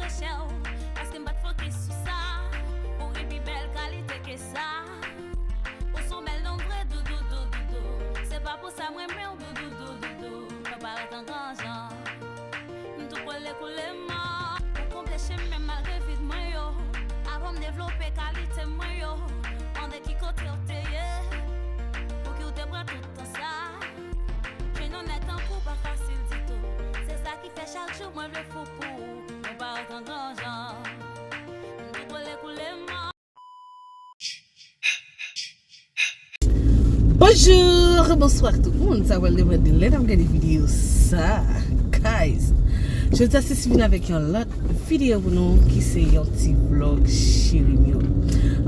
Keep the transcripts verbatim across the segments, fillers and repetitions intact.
Chè w, paske m pa t fokis sou sa. Ou gen pi bèl kalite ke sa. Ou se yon bèl nonm vre, doudou, doudou, doudou. Se pa pou sa m renmen w, doudou, doudou, doudou. Mwen parèt an gran jan. M tou kole koule mò. Ou konble chemen malgre vid mwen yo. Avan m devlope kalite mwen yo. Mande ki kote w te ye. Pouki w te pran tout tan sa. Jwenn yon nèg tankou w pa fasil ditou. Se sa ki fè chak jou mwen vle fou pou ou. Mwen parèt an gran jan. M tou kole koule mò. Bonjou, bonswa tout moun. Sa pral depann de lè n ap gade videyo sa. Guys, jodi a Sisi vin avèk yon lòt videyo pou nou ki se yon ti vlog cheri m yo.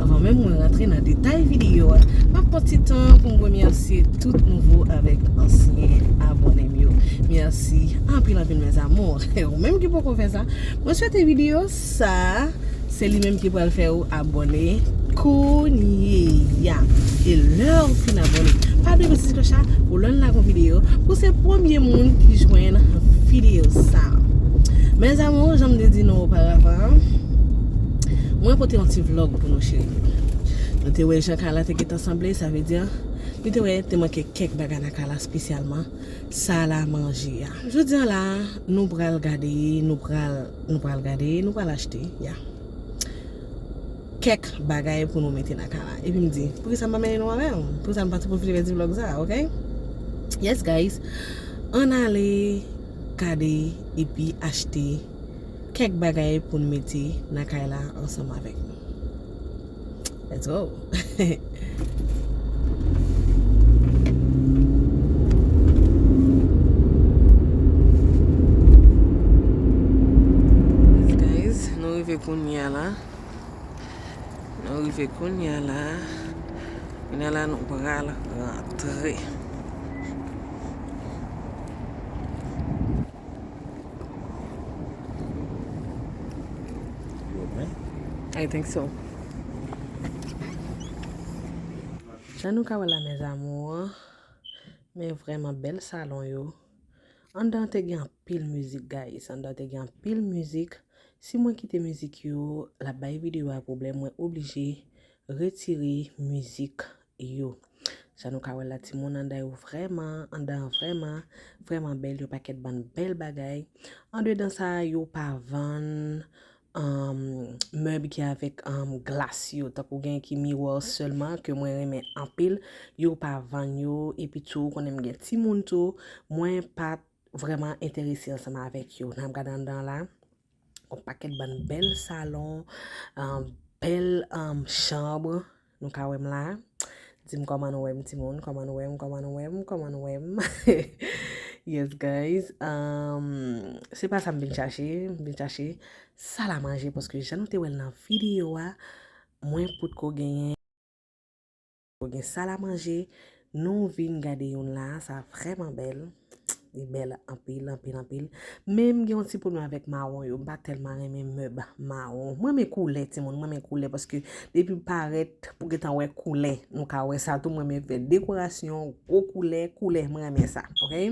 Anvan menm mwen rantre nan detay videyo a, m ap pran ti tan pou m remèsye tout nouvo avèk ansyen abòne m yo. Mèsi anpil anpil mes amours. Ou menm ki poko fè sa, mwen swete videyo sa se li menm ki pral fè ou abòne kounye a. E lè w fin abòne, pa bliye peze ti klòch la pou lè n lage yon videyo, pou se premye moun ki jwenn videyo sa. Mes amours, jan m te di nou oparavan, mwen pote yon ti vlog pou nou cheri. Nou te wè jan kay la te gentan sanble, sa vle di, nou te wè te manke kèk bagay nan kay la espesyalman sal a manje a. Jodi a la, nou pral gade, nou pral, nou pral gade, nou pral achte, ya. Kèk bagay pou nou mete nan kay la. Epi m di, poukisa m pa mennen nou avè m? Poukisa m pa tou pwofite fè ti vlog sa, oke? Yes, guys. Ann ale gade epi achte kèk bagay pou n mete nan kay la ansanm avèk nou. Let's go. Yes, guys, nou rive kounye a la. Nou rive kounye a la. Kounye a la, nou pral rantre. I think so. Jan nou ka wè la, mes amours, men vrèman bèl salon yo. Anndan an te gen anpil mizik, guys. Anndan an te gen anpil mizik. Si mwen kite mizik yo, l ap bay videyo a pwoblèm. Mwen oblije retire mizik yo. Jan nou ka wè la, timoun, anndan yo vrèman, anndan an vrèman, vrèman bèl. Yo pakèt bann bèl bagay. Andedan sa, yo pa vann, um, mèb ki avèk, um, glas yo. Tankou gen ki miwa sèlman ke mwen renmen anpil. Yo pa vann yo. Epi tou, ou konnen m gen timoun tou. Mwen pa t vrèman enterese ansanm avèk yo. N ap gade anndan la. Yon pakèt bann bèl salon, um, bèl, um, chanm. Nou ka wè m la. Di m kòman nou wè m, timoun. Kòman nou wè m, kòman nou wè m, kòman nou wè m. Yes, guys. Um, se pa sa m vin chache. M vin chache sal a manje, paske jan nou te wè l nan videyo a, mwen potko genyen. Gen sal a manje, nou vin gade youn la, sa vrèman bèl. Li bèl anpil, anpil, anpil. Men m gen yon ti pwoblèm avèk mawon yo. M pa tèlman renmen mèb mawon. Mwen renmen koulè, timoun. Mwen renmen koulè paske depi m parèt, pou gentan wè koulè. Nou ka wè sa tou, mwen renmen fè dekorasyon, gwo koulè, koulè, mwen renmen sa. Oke?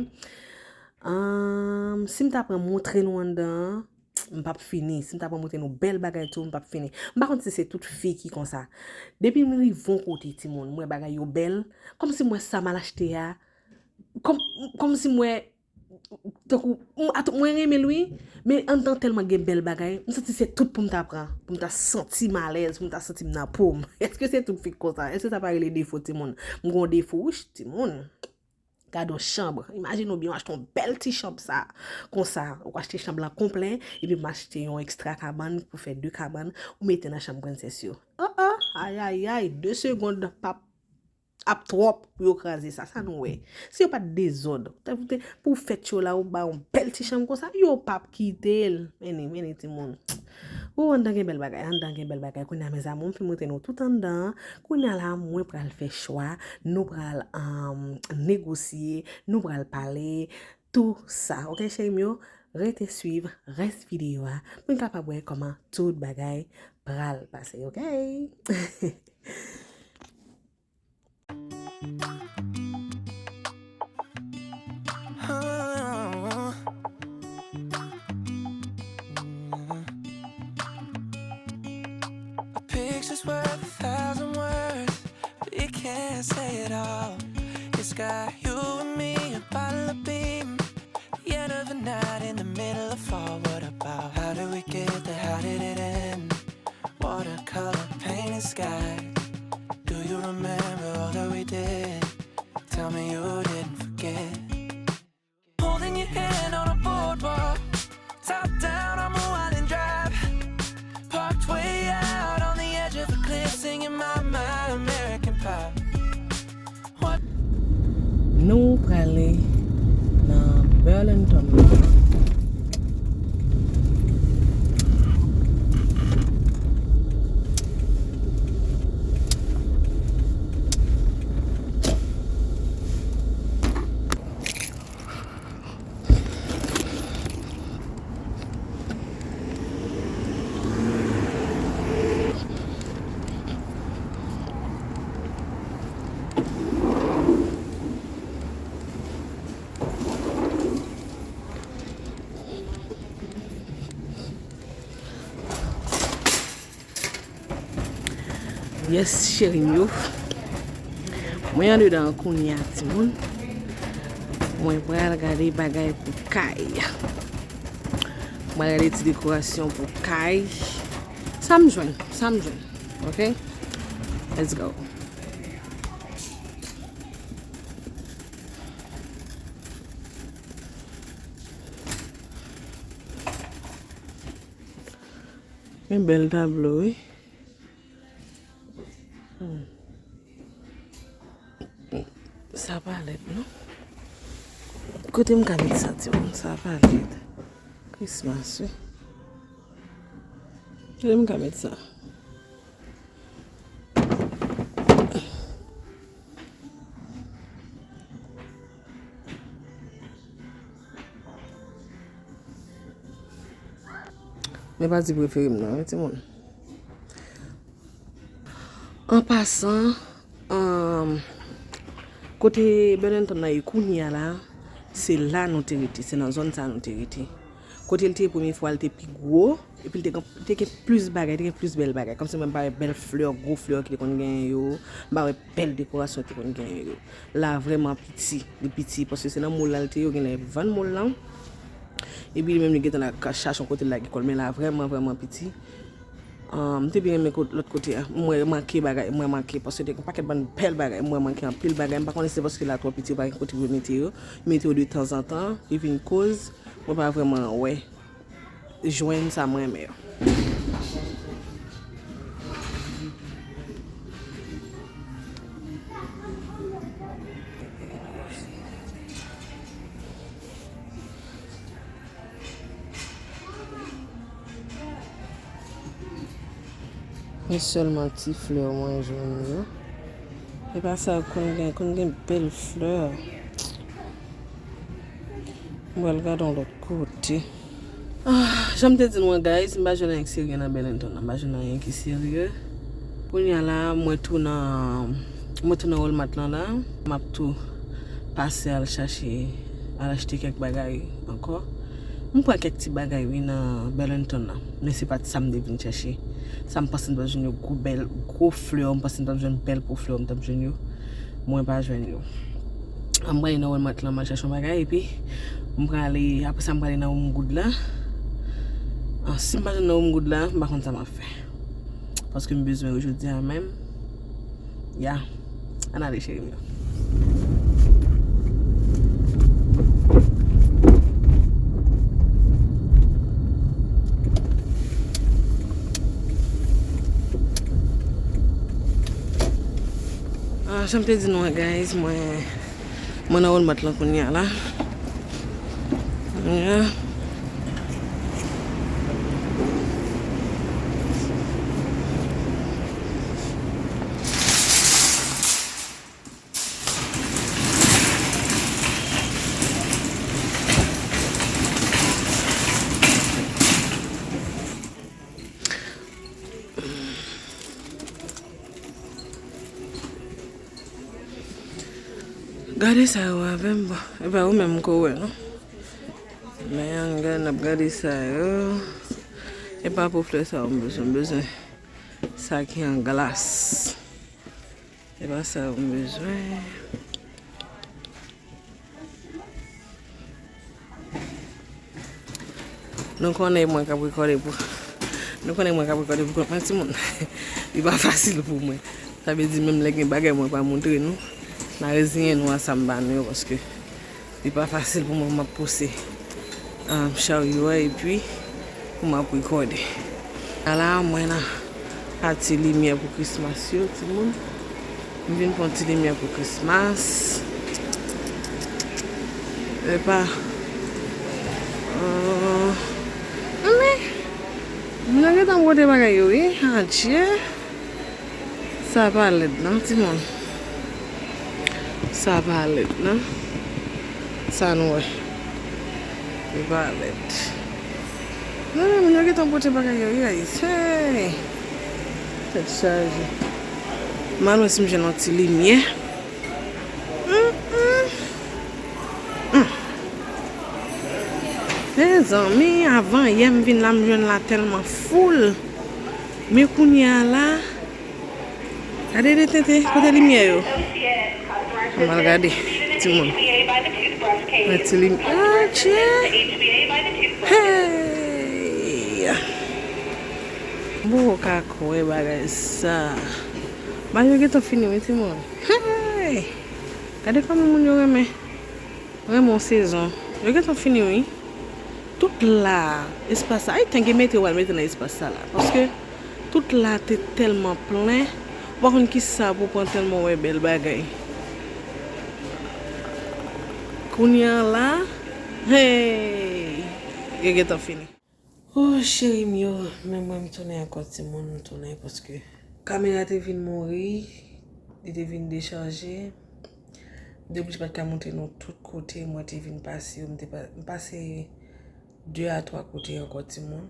Ahn, si m ta pran montre nou anndan an, m p ap fini. Si m ta pran montre nou bèl bagay tou, m p ap fini. M pa konn si se tout fi ki konsa. Depi m rive yon kote, timoun, m wè bagay yo bèl. Kòmsi m wè sa m al achte a. Kòm, kòmsi m wè, tankou, m, at-, mwen renmen l, wi. Men anndan tèlman gen bèl bagay. M santi se tout pou m ta pran. Pou m ta santi m alèz, pou m ta santi m nan po m. Èske se tout fi k konsa? Èske sa pa rele defo, timoun? M gon defo, wi, timoun. Gade yon chanm. Imajine w byen, w achte yon bèl ti chanm sa. Konsa, ou achte chanm lan konplè, epi m achte yon ekstra kabann pou fè de kabann, ou mete nan chanm prensès yo. Oh, oh, ayayay, de segond p ap, ap twòp pou yo kraze sa. Sa nou wè. Si yo pa t dezòd, pou fèt yo la, ou ba yon bèl ti chanm konsa, yo p ap kite l. Men li, men li, timoun. O, anndan gen bèl bagay, anndan gen bèl bagay. Kounye a, mes amours, m fin montre nou tout anndan an. Kounye a la, mwen pral fè chwa, nou pral, um, negosye, nou pral pale, tou sa. Oke, cheri m yo, rete swiv rès videyo a pou n kapab wè kòman tout bagay pral pase, oke? Pictures worth a thousand words, but you can't say it all. It's got you and me, a bottle of Beam, the end of the night in the middle of fall. What about? How did we get there? How did it end? Watercolor painted sky. Do you remember all that we did? Tell me you didn't forget. Holding your hand on a boardwalk. Top down on Moualem Drive. Parked way out on the edge of a cliff, singing my, my American Pie. What? Nou prale nan Burlington nan. Yes, cheri m yo. Mwen andedan kounye a, timoun. Mwen pral gade bagay pou kay. Mwen pral gade ti dekorasyon pou kay. Sa m jwenn, sa m jwenn. Ok? Let's go. Men bèl tablo, wi. Hmm. Sa pa lèd, non. Kote m ka met sa, timoun? Sa pa lèd. Christmas, wi. Kote m ka met sa? Men pati prefere m nan, wi, timoun. An pasan, um, kote Burlington nan ye kounye a la, se la nou te rete, se nan zòn sa nou te rete. Kote l te ye premye fwa, l te pi gwo, epi l te gen, te gen plis bagay, te gen plis bèl bagay. Kòmsi mwen pa wè bèl flè, gwo flè ki te konn genyen yo, m pa wè bèl dekorasyon ki te konn genyen yo. La vrèman piti, li piti, paske se nan mall la l te ye, yo genlè vann mall lan. Epi li menm li gentan al chache yon kote l lage kò l, men la vrèman, vrèman piti. Ah, m te byen renmen kot-, lòt kote a. M wè manke bagay, m wè manke, paske te gen pakèt bann bèl bagay, m wè manke anpil bagay. M pa konnen si se paske la twò piti, yo pa gen kote pou yo mete yo. Yo mete yo de tanzantan, li vin koz, mwen pa vrèman wè, jwenn sa m renmen yo. Men sèlman ti flè mwen jwenn yo. E pa sa, konn gen, konn gen bèl flè. M pral gade yon lòt kote. Ah, jan m te di nou an, guys, m pa jwenn anyen ki serye nan Burlington nan. M pa jwenn anyen ki serye. Kounye a la, mwen tou nan, mwen tou nan Walmart lan la. M ap tou pase al chache, al achte kèk bagay ankò. M pran kèk ti bagay, wi, nan Burlington nan. Men se pa t sa m te vin chache. Sa m panse m t ap jwenn yo, gwo bèl, gwo flè, m panse m t ap jwenn bèl gwo flè, m t ap jwenn yo. Mwen pa jwenn yo. M prale nan Walmart lan, m al chache yon bagay, epi m prale, apre sa, m prale nan Home Good la. Ah, si m pa jwenn nan Home Good la, m pa konn sa m ap fè. Paske m bezwen yo jodi a menm. Ya. Ann ale, cheri m yo. Ah, jan m te di nou an, guys, mwen, mwen nan Walmart lan kounye a la. Ya. Gade sa yo avè m, bon, e pa ou menm ke w wè, non. Men ann gade, n ap gade sa yo. E pa pou flè sa yo m bezwen, m bezwen. Sa ki an glas. Se pa sa yo m bezwen. Nou konnen mwen k ap rekòde pou, nou konnen mwen k ap rekòde pou kont mwen, timoun. Li pa fasil pou mwen. Sa vle di, menm lè gen bagay mwen pa montre nou, n a reziyen nou a sa m ba nou yo, paske li pa fasil pou mwen, m ap pouse, um, charyo a, epi pou m ap rekòde. Ala, mwen nan pati limyè pou Christmas yo, timoun. M vin pran ti limyè pou Christmas. Epa. Euh, men, moun yo gentan pote bagay yo, wi. Adje. Sa pa lèd, non, timoun. Sa pa lèd, non. Sa nou wè. Li pa lèd. Non, men, moun yo gentan pote bagay yo, wi, guys. Hey! Tèt chaje. M al wè si m jwenn yon ti limyè. Mm, mm. Mm. Mezanmi, avan yè m vin la, m jwenn la tèlman foul. Men kounye a la, gade de tenten, kote limyè yo? M al gade, timoun. Mwen ti limyè. Adje! Hey! M poko ka kwè bagay sa. Bagay yo gentan fini, wi, timoun. Hey! Gade kòman moun yo renmen, renmen yon sezon. Yo gentan fini, wi. Tout la, espas sa. Ay, tenge mete w al mete nan espas sa la. Paske tout la te tèlman plen. Ou pa konn kisa pou pran tèlman wè bèl bagay. Kounye a la, hey! Yo gentan fini. Oh, cheri m yo, men mwen m tounen ankò timoun, m tounen paske kamera te vin mouri, li te vin dechaje. M te oblije pa t ka montre nou tout kote mwen te vin pase yo, m te pa, m pase de a twa kote ankò timoun.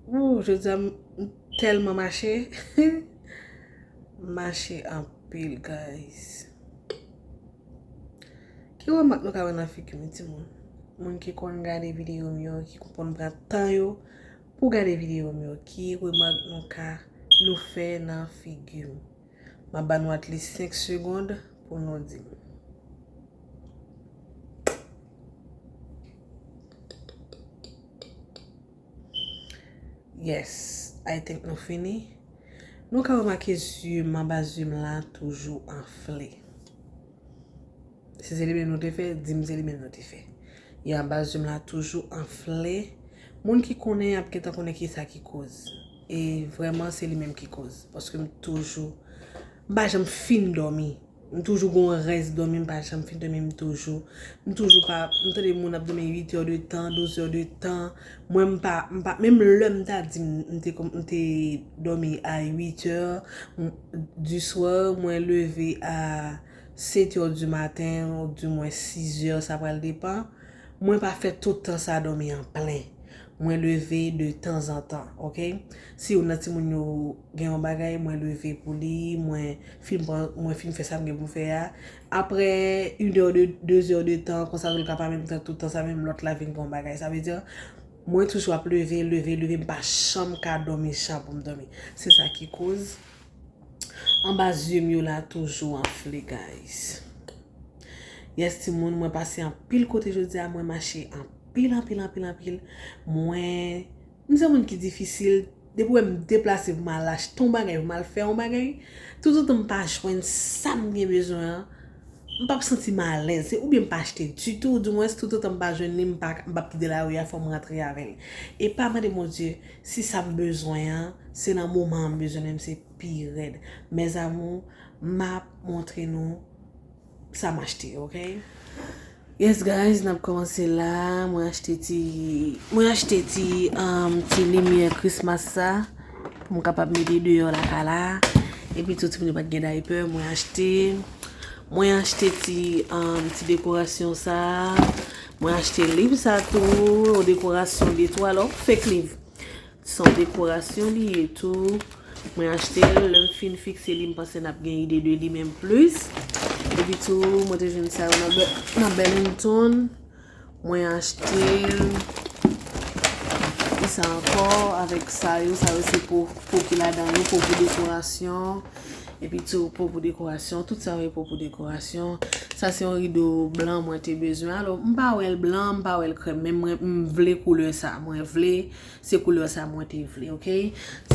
Wou, jodi a m, m tèlman mache. M mache anpil, guys. Ki remak nou ka wè nan figi m, timoun? Moun ki konn gade videyo m yo, ki konn pran tan yo pou gade videyo m yo, ki remak nou ka, nou fè nan figi m? M ap ba nou at least senk segonn pou nou di m. Yes, I think nou fini. Nou ka remake zye m, anba zye m la toujou anfle. Si se li menm nou te fè, di m se li menm nou te fè. Yo, anba zye m la toujou anfle. Moun ki konnen ap gentan konnen kisa ki koz. E vrèman, se li menm ki koz. Paske m toujou, m pa janm fin dòmi. M toujou gon rès dòmi, m pa janm fin dòmi, m toujou, m toujou pa, m tande moun ap dòmi uit è de tan, douz è de tan. Mwen, m pa, m pa, menm lè m ta di m, m te, m te dòmi a uit è, m, du soir, mwen leve a sèt è du maten, ou di mwen sis è, sa pral depann. Mwen pa fè tout tan sa dòmi an plen. Mwen leve de tanzantan, oke? Si youn nan timoun yo gen yon bagay, mwen leve pou li, mwen fin pran, mwen fin fè sa m gen pou m fè a. Apre une heure de, deux heures de temps, konsa tou l ka pa menm tan, tout tan sa menm lòt la vin gen yon bagay. Sa vle di, mwen toujou ap leve, leve, leve, m pa janm ka dòmi jan pou m dòmi. Se sa ki koz anba zye m yo la toujou anfle, guys. Yes, timoun, mwen pase anpil kote jodi a, mwen mache anpil, anpil, anpil, anpil. Mwen, m se moun ki difisil. Depi w wè m deplase pou m al achte yon bagay, pou m al fè yon bagay, toutotan m pa jwenn sa m gen bezwen an, m p ap santi m alèz. Se oubyen m pa achte ditou, dimwens toutotan m pa jwenn li, m pa, m p ap kite lari a, fò m rantre avè l. E pa mande Bondye si sa m bezwen an, se nan moman an m bezwen l, menm se pi rèd. Mes amours, m ap montre nou sa m achte, oke? Yes, guys, n ap kòmanse la. Mwen achte ti, mwen achte ti, um, ti limyè Christmas sa pou m kapab mete deyò lakay la. Epi tou timoun yo pa t gen diaper, mwen achte. Mwen achte ti, um, ti dekorasyon sa. Mwen achte liv sa tou, yon dekorasyon de twa lè, fake liv. Se yon dekorasyon li ye tou. Mwen achte l, lè m fin fikse li, m panse n ap gen ide de li menm plis. Epi tou, mwen te jwenn sa yo nan Bur-, nan Burlington. Mwen achte l. Sa ankò, avèk sa yo, sa yo se po, po ki ladan yo, po pou dekorasyon. Epi tou, po pou dekorasyon, tout sa yo e po pou dekorasyon. Sa se yon rido blan mwen te bezwen. Alò, m pa wè l blan, m pa wè l krèm, men mwen, m vle koulè sa. Mwen vle, se koulè sa mwen te vle, oke?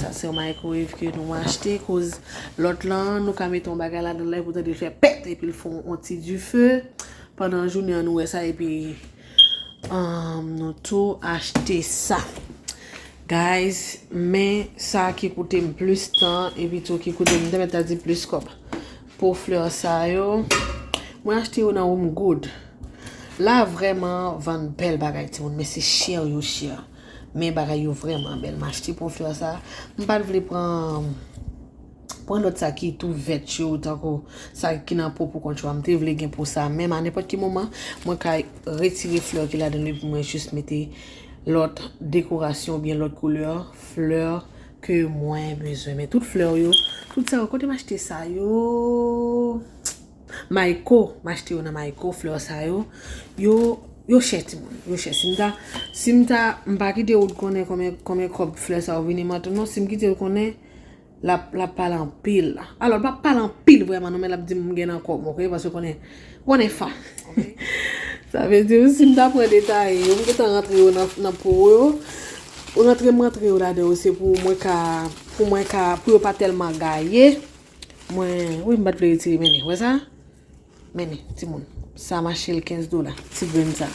Sa se yon microwave ke nou achte, koz lòt lan, nou ka mete yon bagay ladan l, epi w tande l fè pèt, epi l fè yon ti dife. Pandan jounen an, nou wè sa, epi, um, nou tou achte sa. Guys, men sa ki koute m plis tan, epi tou ki koute m, m te mèt ta di plis kòb. Po flè sa yo, mwen achte yo nan Home Good. La vrèman vann bèl bagay, timoun, men se chè yo chè. Men bagay yo vrèman bèl. M achte po flè sa. M pa t vle pran pran lòt sa ki tou vèt yo, tankou sa ki nan po pou kont yo a. M te vle gen po sa, men a nenpòt ki moman, mwen ka retire flè ki ladan li pou mwen jis mete lòt dekorasyon oubyen lòt koulè flè ke mwen bezwen. Men tout flè yo, tout sa yo, kote m achte sa yo? Mayko, m achte yo nan Mayko, flè sa yo. Yo, yo chè, timoun, yo chè. Si m ta, si m ta, m pa kite ou konnen konbyen, konbyen kòb flè sa yo vini mwen tou non. Si m kite ou konnen, l ap, l ap pale anpil. Alò, l p ap pale anpil vrèman non, men l ap di m m gen nan kò m, oke? Paske konnen, konnen fa. Sa vle di, si m ta pran detaye yo, m gentan rantre yo nan, nan po yo. Rantre m rantre yo ladan yo, se pou mwen ka, pou mwen ka, pou yo pa tèlman gaye. Mwen, wi, m pa t vle retire, men li, wè sa? Men li, timoun. Sa mache l kenz dola, ti grenn sa.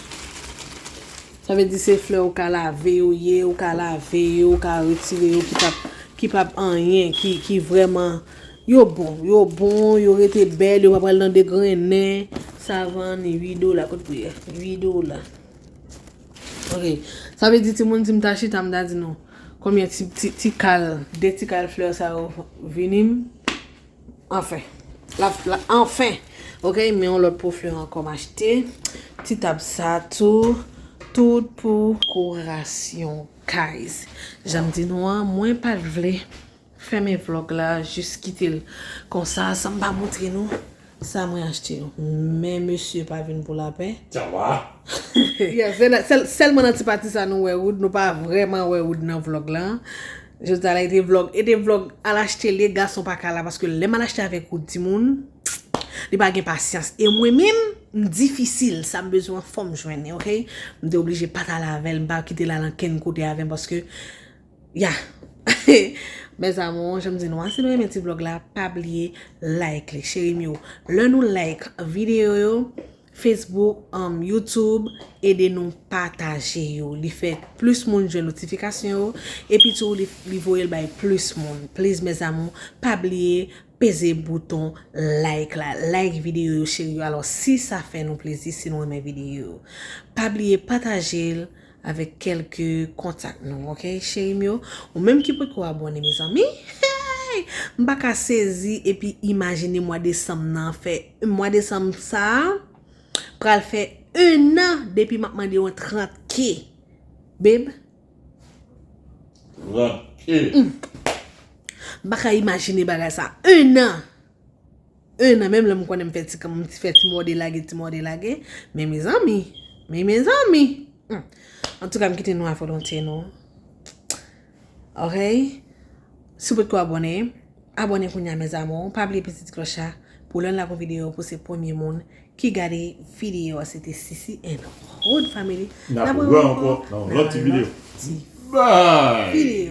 Sa vle di se flè ou ka lave yo ye, ou ka lave yo, ou ka retire yo ki p ap, ki p ap anyen, ki, ki vrèman, yo bon, yo bon, yo rete bèl, yo pa pral nan degrennen. Sa vann uit dola, kot pou ye? Uit dola. Ok. Sa vle di timoun, si m ta chita, m ta di nou konbyen ti, ti, ti kal, de ti kal flè sa yo vini m. Anfen. La, la, anfen. Ok, men yon lòt po flè ankò m achte. Ti tab sa tou. Tout pou dekorasyon, guys. Jan m di nou an, mwen pa t vle fèmen vlòg la, jis kite l konsa, san m pa montre nou sa mwen achte yo. Men mesye pa vin pou lapè. Tawa. Yeah, se la, sèl, sèlman nan ti pati sa nou wè Wood, nou pa vrèman wè Wood nan vlòg la. Jodi a la, e te vlòg, e te vlòg al achte li, gason pa ka la, paske lè m al achte avèk Wood timoun, li pa gen pasyans. E mwen menm, m difisil, sa m bezwen an fò m jwenn li, ok? M te oblije pa t al avè l, m pa kite l al ankenn kote avè m, paske, ya. Mes amours, jan m di nou an, si nou renmen ti vlòg la, pa bliye like li, cheri m yo. Lè nou like videyo yo, Facebook, um, YouTube, ede nou pataje yo. Li fè plis moun jwenn notifikasyon yo. Epi tou, li, li voye l bay plis moun. Please, mes amours, pa bliye peze bouton like la. Like videyo yo, cheri yo. Alò, si sa fè nou plezi, si nou renmen videyo yo, pa bliye pataje l avèk kèlke kontak nou, ok, cheri m yo? Ou menm ki potko abòne, mezanmi, hey! M pa ka sezi epi imajine mwa desanm nan fè, mwa desanm sa a pral fè en an depi m ap mande yon trant K. Babe? Trant K. M pa ka imajine bagay sa. En an! En an, menm lè m konnen m fè ti kanm, m fè ti mòde lage, ti mòde lage. Men mezanmi, men mezanmi. Hmm. Antouka, m kite nou a volonte nou. Ok? Si w potko abòne, abòne kounye a, mes amours. Pa bliye peze ti klòch la pou lè n lage yon videyo pou se premye moun ki gade videyo a. Se te Sisi and Hood Family. N ap wè ankò nan yon lòt ti videyo. Bye!